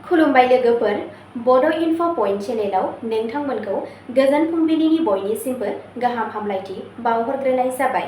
खुलुमबाय लोगोफोर, बड' इनफ' पइन्ट चेनेलाव नोंथांमोनखौ गोजोन फुंबिलिनि बयनिसिमबो गाहाम हामलायथि बावहरग्रोनाय जाबाय।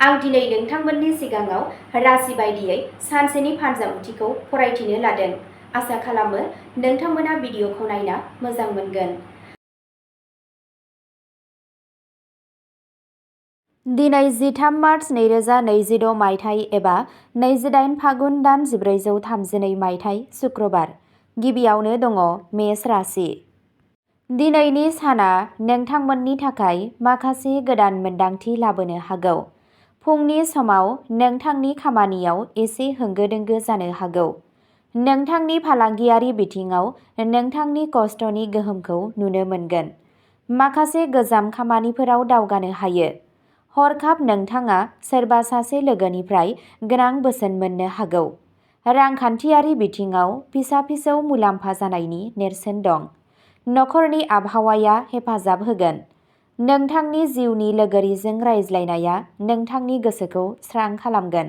आं दिनै नोंथांमोननि सिगाङाव राशि बायदियै सानसेनि फानजामुथिखौ फरायथिनो लादों। आसा खालामो नोंथांमोना भिडिअखौ नायना मोजां मोनगोन। दिनै 13 मार्च 2026 मायथाइ एबा 28 फागुन दान 1432 मायथाइ शुक्रबार। गिबियावनो दङ मेष राशि। दिनैनि साना नोंथांमोननि थाखाय माखासे गोदान मोनदांथि लाबोनो हागौ। फुंनि समाव नोंथांनि खामानियाव एसे होंगो-दोंगो जानो हागौ। नोंथांनि फालांगियारि बिथिङाव नोंथांनि खस्थ'नि गोहोमखौ नुनो मोनगोन। माखासे गोजाम खामानिफोराव दावगानो हायो। हरखाब नोंथाङा सोरबा सासे लोगोनिफ्राय गोनां बोसोन मोननो हागौ। रांखान्थियारि बिथिङाव फिसा-फिसौ मुलाम्फा जानायनि नेरसोन दं। नखरनि आबहावाया हेफाजाब होगोन। नोंथांनि जिउनि लोगोरिजों रायज्लायनाया नोंथांनि गोसोखौ स्रां खालामगोन।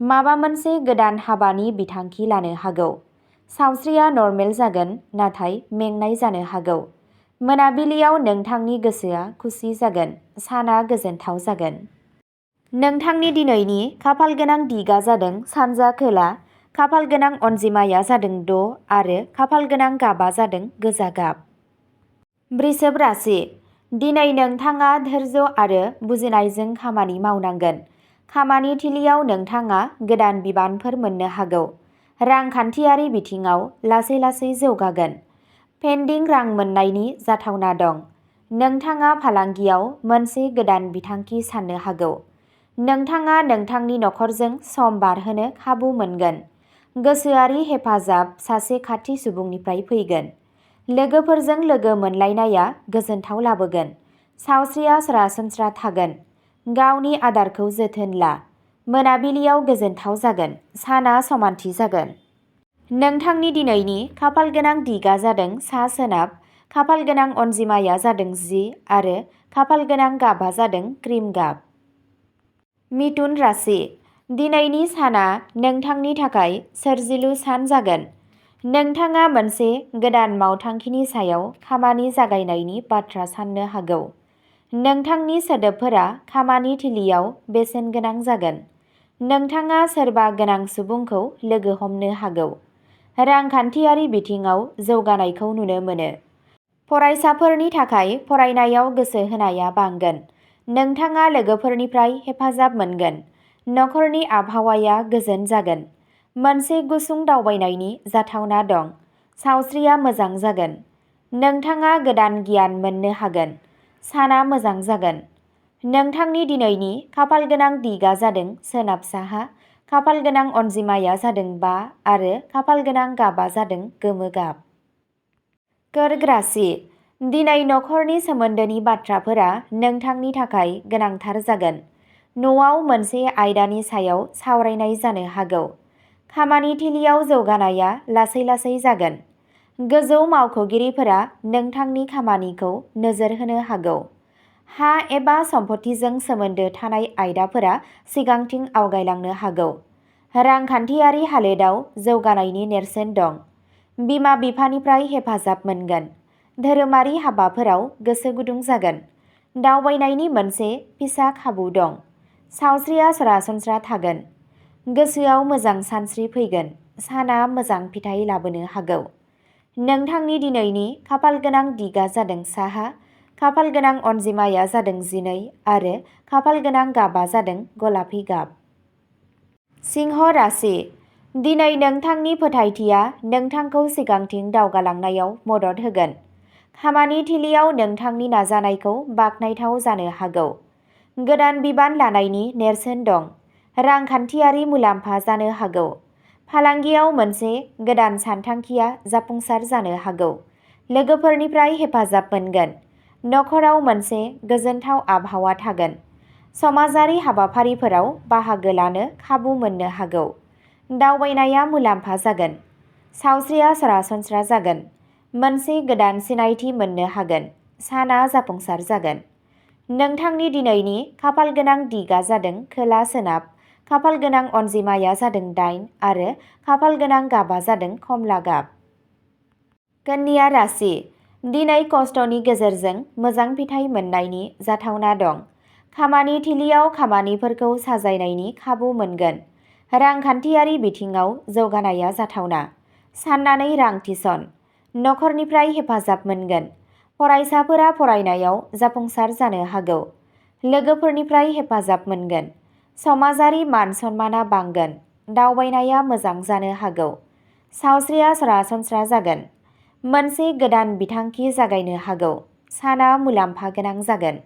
माबा मोनसे गोदान हाबानि बिथांखि लानो हागौ। सावस्रिया नर्मेल जागोन, नाथाय मेंनाय जानो हागौ। मोनाबिलियाव नोंथांनि गोसोआ खुसि जागोन। साना गोजोनथाव जागोन। नोंथांनि दिनैनि खाफालगोनां दिगा जादों सानजा खोला। खाफालगोनां अनजिमाया जादों 6 आरो खाफालगोनां गाबा जादों गोजा गाब। वृषभ राशि। दिनै नोंथाङा धैर्य आरो बुजिनायजों खामानि मावनांगोन। खामानि थिलियाव नोंथाङा गोदान बिबानफोर मोननो हागौ। रांखान्थियारि बिथिङाव लासै-लासै जौगागोन। पेन्डिं रां मोन्नायनि जाथावना दं। नोंथाङा फालांगियाव मोनसे गोदान बिथांखि साननो हागौ। नोंथाङा नोंथांनि नखरजों सम बारहोनो खाबु मोनगोन। गोसोआरि हेफाजाब सासे खाथि सुबुंनिफ्राय फैगोन। लोगोफोरजों लोगो मोनलायनाया गोजोनथाव लाबोगोन। सावस्रिया सरासनस्रा थागोन। गावनि आदारखौ जोथोन ला। मोनाबिलियाव गोजोनथाव जागोन। साना समानथि जागोन। नोंथांनि दिनैनि खाफालगोनां दिगा जादों सा-सोनाब। खाफालगोनां अनजिमाया जादों 10 आरो खाफालगोनां गाबा जादों क्रिम गाब। मिथुन राशि। दिनैनि साना नोंथांनि थाखाय सोरजिलु सान जागोन। नोंथाङा मोनसे गोदान मावथांखिनि सायाव खामानि जागायनायनि बाथ्रा साननो हागौ। नोंथांनि सोदोबफोरा खामानि थिलियाव बेसेन गोनां जागोन। नोंथाङा सोरबा गोनां सुबुंखौ लोगो हमनो हागौ। रांखान्थियारि बिथिङाव जौगानायखौ नुनो मोनो। फरायसाफोरनि थाखाय फरायनायाव गोसो होनाया बांगोन। नोंथाङा लोगोफोरनिफ्राय हेफाजाब मोनगोन। नखरनि आबहावाया गोजोन जागोन। मोनसे गुसुं दावबायनायनि जाथावना दं। सावस्रिया मोजां जागोन। नोंथाङा गोदान गियान मोननो हागोन। साना मोजां जागोन। नोंथांनि दिनैनि खाफालगोनां दिगा जादों सोनाब-साहा। खाफालगोनां अनजिमाया जादों 5 आरो खाफालगोनां गाबा जादों गोमो गाब। कर्क राशि। दिनै नखरनि सोमोन्दोनि बाथ्राफोरा नोंथांनि थाखाय गोनांथार जागोन। न'आव मोनसे आयदानि सायाव सावरायनाय जानो हागौ। खामानि थिलियाव जौगानाया लासै-लासै जागोन। गोजौ मावख'गिरिफोरा नोंथांनि खामानिखौ नोजोर होनो हागौ। हा एबा सम्पथिजों सोमोन्दो थानाय आयदाफोरा सिगांथिं आवगायलांनो हागौ। रांखान्थियारि हालोदाव जौगानायनि नेरसोन दं। बिमा-बिफानिफ्राय हेफाजाब मोनगोन। धोरोमारि हाबाफोराव गोसो गुदुं जागोन। दावबायनायनि मोनसे फिसा खाबु दं। सावस्रिया सरासनस्रा थागोन। गोसोआव मोजां सानस्रि फैगोन। साना मोजां फिथाइ लाबोनो हागौ। नोंथांनि दिनैनि खाफालगोनां दिगा जादों साहा। खाफालगोनां अनजिमाया जादों 12 आरो खाफालगोनां गाबा जादों गलापि गाब। सिंह राशि। दिनै नोंथांनि फोथायथिया नोंथांखौ सिगांथिं दावगालांनायाव मदद होगोन। खामानि थिलियाव नोंथांनि नाजानायखौ बाख्नायथाव जानो हागौ। गोदान बिबान लानायनि नेरसोन दं। रांखान्थियारि मुलाम्फा जानो हागौ। फालांगियाव मोनसे गोदान सानथांखिया जाफुंसार जानो हागौ। लोगोफोरनिफ्राय हेफाजाब मोनगोन। नखराव मोनसे गोजोनथाव आबहावा थागोन। समाजारि हाबाफारिफोराव बाहागो लानो खाबु मोननो हागौ। दावबायनाया मुलाम्फा जागोन। सावस्रिया सरासनस्रा जागोन। मोनसे गोदान सिनायथि मोननो हागोन। साना जाफुंसार जागोन। नोंथांनि दिनैनि खाफालगोनां दिगा जादों खोला-सोनाब। खाफालगोनां अनजिमाया जादों 8 आरो खाफालगोनां गाबा जादों खमला गाब। कन्या राशि दिनै खस्थ'नि गेजेरजों मोजां फिथाइ मोननायनि जाथावना दं। खामानि थिलियाव खामानिफोरखौ साजायनायनि खाबु मोनगोन। रांखान्थियारि बिथिङाव जौगानाया जाथावना। साननानै रां थिसन। नखरनिफ्राय हेफाजाब मोनगोन। फरायसाफोरा फरायनायाव जाफुंसार जानो हागौ। लोगोफोरनिफ्राय हेफाजाब मोनगोन। समाजारि मान सन्माना बांगोन। दावबायनाया मोजां जानो हागौ। सावस्रिया सरासनस्रा जागोन। मोनसे गोदान बिथांखि जागायनो हागौ। साना मुलाम्फा गोनां जागोन।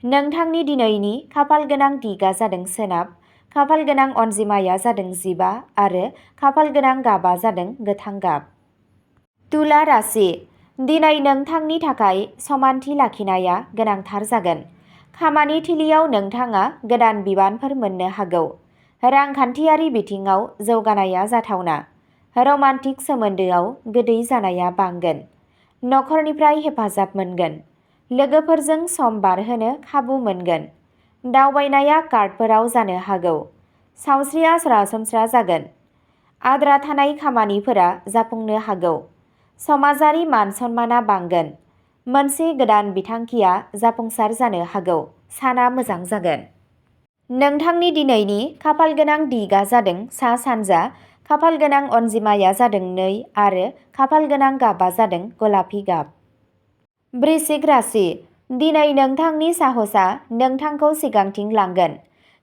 नोंथांनि दिनैनि खाफाल गोनां दिगा जादों सोनाब, खाफाल गोनां अनजिमाया जादों 15 आरो खाफाल गोनां गाबा जादों गोथां गाब। तुला राशि दिनै नोंथांनि थाखाय समानथि लाखिनाया गोनांथार जागोन। खामानि थिलियाव नोंथाङा गोदान बिबानफोर मोननो हागौ। रांखान्थियारि बिथिङाव जौगानाया जाथावना। रमान्टिक सोमोन्दोआव गोदै जानाया बांगोन। नखरनिफ्राय हेफाजाब मोनगोन। लोगोफोरजों सम बारहोनो खाबु मोनगोन। दावबायनाया कार्डफोराव जानो हागौ। सावस्रिया सरासनस्रा जागोन। आद्रा थानाय खामानिफोरा जाफुंनो हागौ। समाजारि मान सन्माना बांगोन। मोनसे गोदान बिथांखिया जाफुंसार जानो हागौ। साना मोजां जागोन। नोंथांनि दिनैनि खाफाल गोनां दिगा जादों सा-सानजा, खाफाल गोनां अनजिमाया जादों 2 आरो खाफाल गोनां गाबा जादों गलापि गाब। वृश्चिक राशि दिनै नोंथांनि साहसआ नोंथांखौ सिगांथिं लांगोन।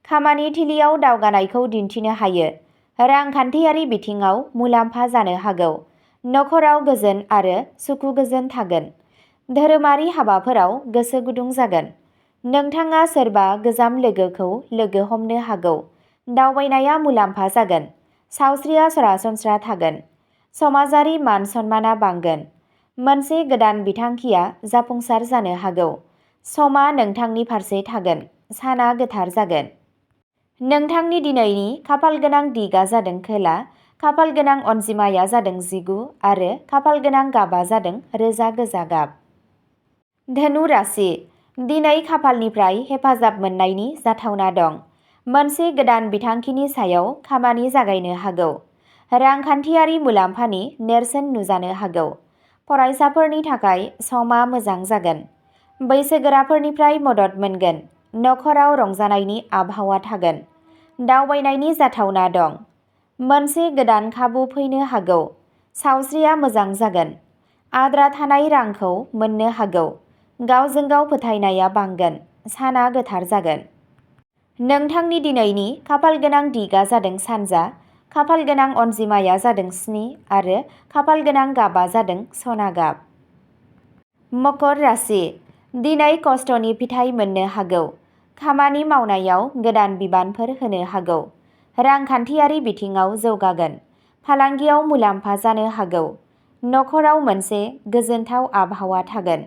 खामानि थिलियाव दावगानायखौ दिन्थिनो हायो। रांखान्थियारि बिथिङाव मुलाम्फा जानो हागौ। नखराव गोजोन आरो सुखु गोजोन थागोन। धोरोमारि हाबाफोराव गोसो गुदुं जागोन। नोंथाङा सोरबा गोजाम लोगोखौ लोगो हमनो हागौ। दावबायनाया मुलाम्फा जागोन। सावस्रिया सरासनस्रा थागोन। समाजारि मान सन्माना बांगोन। मोनसे गोदान बिथांखिया जाफुंसार जानो हागौ। समा नोंथांनि फारसे थागोन। साना गोथार जागोन। नोंथांनि दिनैनि खाफाल गोनां दिगा जादों खोला, खाफाल गोनां अनजिमाया जादों 19 आरो खाफाल गोनां गाबा जादों रोजा गोजा गाब। धनु राशि दिनै खाफालनिफ्राय हेफाजाब मोननायनि जाथावना दं। मोनसे गोदान बिथांखिनि सायाव खामानि जागायनो हागौ। रांखान्थियारि मुलाम्फानि नेरसोन नुजानो हागौ। फरायसाफोरनि थाखाय समा मोजां जागोन। बैसोगोराफोरनिफ्राय मदद मोनगोन। नखराव रंजानायनि आबहावा थागोन। दावबायनायनि जाथावना दं। मोनसे गोदान खाबु फैनो हागौ। सावस्रिया मोजां जागोन। आद्रा थानाय रांखौ मोननो हागौ। गावजों गाव फोथायनाया बांगोन। साना गोथार जागोन। नोंथांनि दिनैनि खाफाल गोनां दिगा जादों सानजा, खाफाल गोनां अनजिमाया जादों 7 आरो खाफाल गोनां गाबा जादों सना गाब। मकर राशि दिनै खस्थ'नि फिथाइ मोननो हागौ। खामानि मावनायाव गोदान बिबानफोर होनो हागौ। रांखान्थियारि बिथिङाव जौगागोन। फालांगियाव मुलाम्फा जानो हागौ। नखराव मोनसे गोजोनथाव आबहावा थागोन।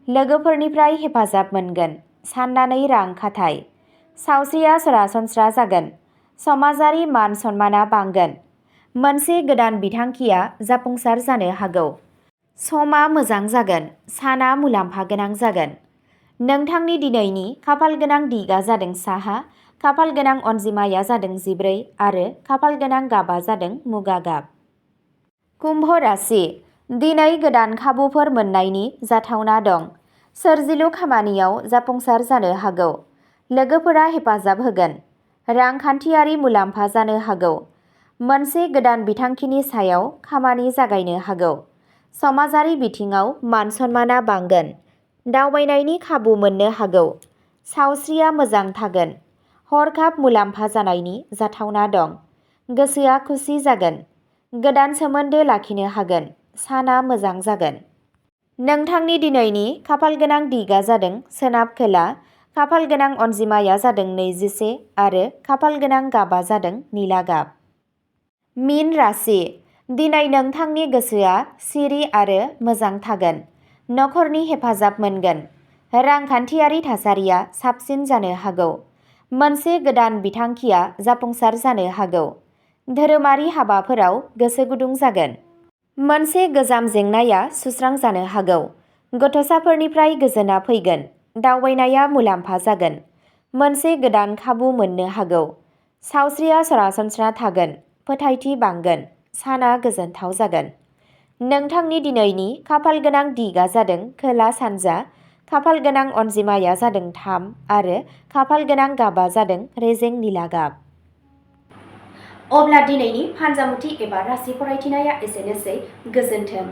लोगोफोरनिफ्राय हेफाजाब मोनगोन। साननानै रां खाथाय। सावस्रिया सरासनस्रा जागोन। समाजारि मान सन्माना बांगोन। मोनसे गोदान बिथांखिया जाफुंसार जानो हागौ। समा मोजां जागोन। साना मुलाम्फा गोनां जागोन। नोंथांनि दिनैनि खाफाल गोनां दिगा जादों साहा, खाफाल गोनां अनजिमाया जादों 14 आरो खाफाल गोनां गाबा जादों मुगा गाब। कुम्भ राशि दिनै गोदान खाबुफोर मोननायनि जाथावना दं। सोरजिलु खामानियाव जाफुंसार जानो हागौ। लोगोफोरा हेफाजाब होगोन। रांखान्थियारि मुलाम्फा जानो हागौ। मोनसे गोदान बिथांखिनि सायाव खामानि जागायनो हागौ। समाजारि बिथिङाव मान सन्माना बांगोन। दावबायनायनि खाबु मोननो हागौ। सावस्रिया मोजां थागोन। हरखाब मुलाम्फा जानायनि जाथावना दं। गोसोआ खुसि जागोन। गोदान सोमोन्दो लाखिनो हागोन। साना मोजां जागोन। नोंथांनि दिनैनि खाफाल गोनां दिगा जादों सोनाब खोला, खाफाल गोनां अनजिमाया जादों 21 आरो खाफाल गोनां गाबा जादों निला गाब। मीन राशि दिनै नोंथांनि गोसोआ सिरि आरो मोजां थागोन। नखरनि हेफाजाब मोनगोन। रांखान्थियारि थासारिया साबसिन जानो हागौ। मोनसे गोदान बिथांखिया जाफुंसार जानो हागौ। धोरोमारि हाबाफोराव गोसो गुदुं जागोन। मोनसे गोजाम जेंनाया सुस्रां जानो हागौ। गथ'साफोरनिफ्राय गोजोना फैगोन। दावबायनाया मुलाम्फा जागोन। मोनसे गोदान खाबु मोननो हागौ। सावस्रिया सरासनस्रा थागोन। फोथायथि बांगोन। साना गोजोनथाव जागोन। नोंथांनि दिनैनि खाफाल गोनां दिगा जादों खोला सानजा, खाफाल गोनां अनजिमाया जादों 3 आरो खाफाल गोनां गाबा जादों रेजें निला गाब। अब्ला दिनैनि फानजामुथि एबा राशि फरायथिनाया एसेनोसै। गोजोन्थों।